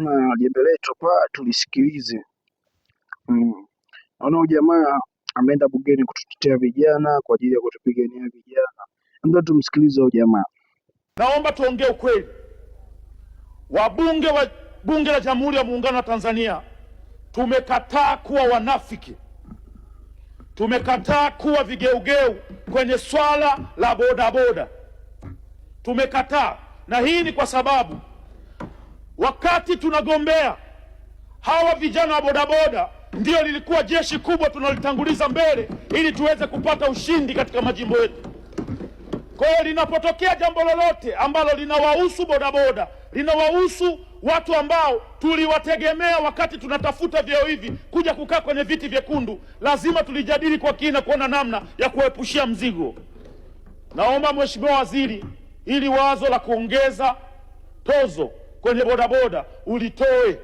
Na jembe letu hapa tulisikilize. Naona huyu jamaa ameenda bungeni kututetea vijana kwa ajili ya kutupigania vijana. Ndio tumsikilize huyu jamaa. Naomba tuongee ukweli. Wabunge wa Bunge la Jamhuri ya Muungano wa Tanzania tumekataa kuwa wanafiki, tumekataa kuwa vigeugeu kwenye swala la bodaboda, tumekataa. Na hii ni kwa sababu wakati tunagombea hawa vijana wa bodaboda ndio lilikuwa jeshi kubwa tunalitanguliza mbele ili tuweze kupata ushindi katika majimbo yetu. Kwa hiyo linapotokea jambo lolote ambalo linawahusu bodaboda, linawahusu watu ambao tuliwategemea wakati tunatafuta vyeo hivi kuja kukaa kwenye viti vyekundu, lazima tulijadili kwa kina kuona namna ya kuepushia mzigo. Naomba Mheshimiwa Waziri, ili wazo la kuongeza tozo kwenye bodaboda ulitoe.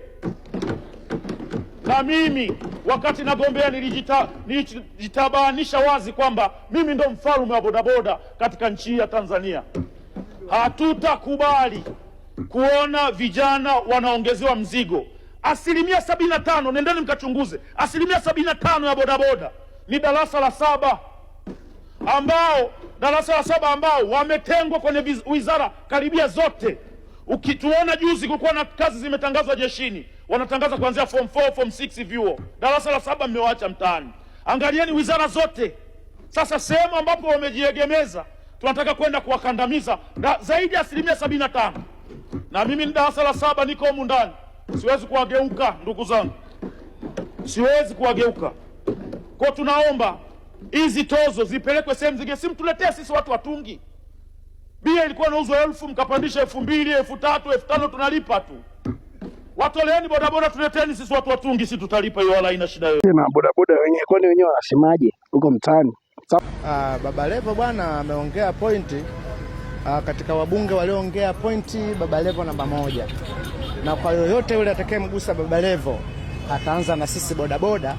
Na mimi wakati nagombea nilijitabanisha wazi kwamba mimi ndo mfalme wa bodaboda katika nchi hii ya Tanzania. Hatutakubali kuona vijana wanaongezewa mzigo. 75%, nendeni mkachunguze, 75% ya bodaboda ni darasa la saba ambao darasa la saba ambao wametengwa kwenye wizara karibia zote. Ukituona juzi kulikuwa na kazi zimetangazwa jeshini, wanatangaza kuanzia form 4, form 6 vyuo. Darasa la saba mmewaacha mtaani. Angalieni wizara zote sasa, sehemu ambapo wamejiegemeza tunataka kwenda kuwakandamiza zaidi ya 75%. Na mimi ni darasa la saba, niko humu ndani, siwezi kuwageuka ndugu zangu, siwezi kuwageuka. Kwa tunaomba hizi tozo zipelekwe sehemu zingine, simtuletee sisi watu watungi. Bia ilikuwa inauzwa 1000 mkapandisha 2000, 3000, 5000, tunalipa tu. Watoleeni bodaboda, tuleteni sisi watu watungi, sisi tutalipa hiyo, wala haina shida yoyote. Na bodaboda wenyewe, kwani wenyewe wanasemaje huko mtaani? Baba Levo bwana ameongea pointi. Katika wabunge walioongea pointi, Baba Levo namba moja, na kwa yoyote yule atakayemgusa Baba Levo ataanza na sisi bodaboda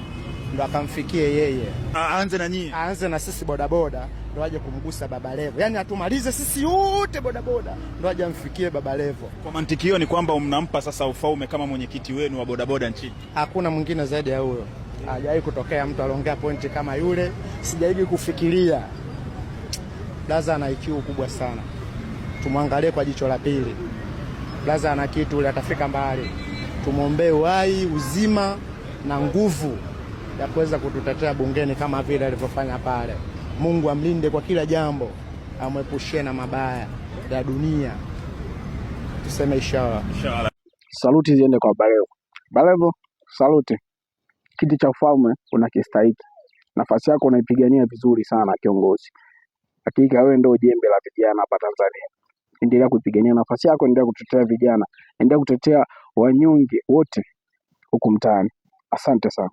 ndo akamfikie yeye. Aanze na nyie, aanze na sisi bodaboda ndo aje kumgusa Baba Levo. Yaani atumalize sisi wote bodaboda ndo aje amfikie Baba Levo. Kwa mantiki hiyo ni kwamba mnampa sasa ufaume kama mwenyekiti wenu wa bodaboda nchini. Hakuna mwingine zaidi ya huyo. Hajawahi kutokea mtu aliongea pointi kama yule, sijawahi kufikiria. Blaza ana IQ kubwa sana, tumwangalie kwa jicho la pili. Blaza ana kitu yule, atafika mbali. Tumwombee uhai, uzima na nguvu ya kuweza kututetea bungeni kama vile alivyofanya pale. Mungu amlinde kwa kila jambo, amwepushie na mabaya ya dunia. Tuseme inshallah. Inshallah. Saluti ziende kwa Balevo. Balevo, saluti. Kiti cha ufalme unakistahiki, nafasi yako unaipigania vizuri sana kiongozi. Hakika wewe ndio jembe la vijana hapa Tanzania. Endelea kuipigania nafasi yako, endelea kutetea vijana, endelea kutetea wanyonge wote huku mtaani. Asante sana.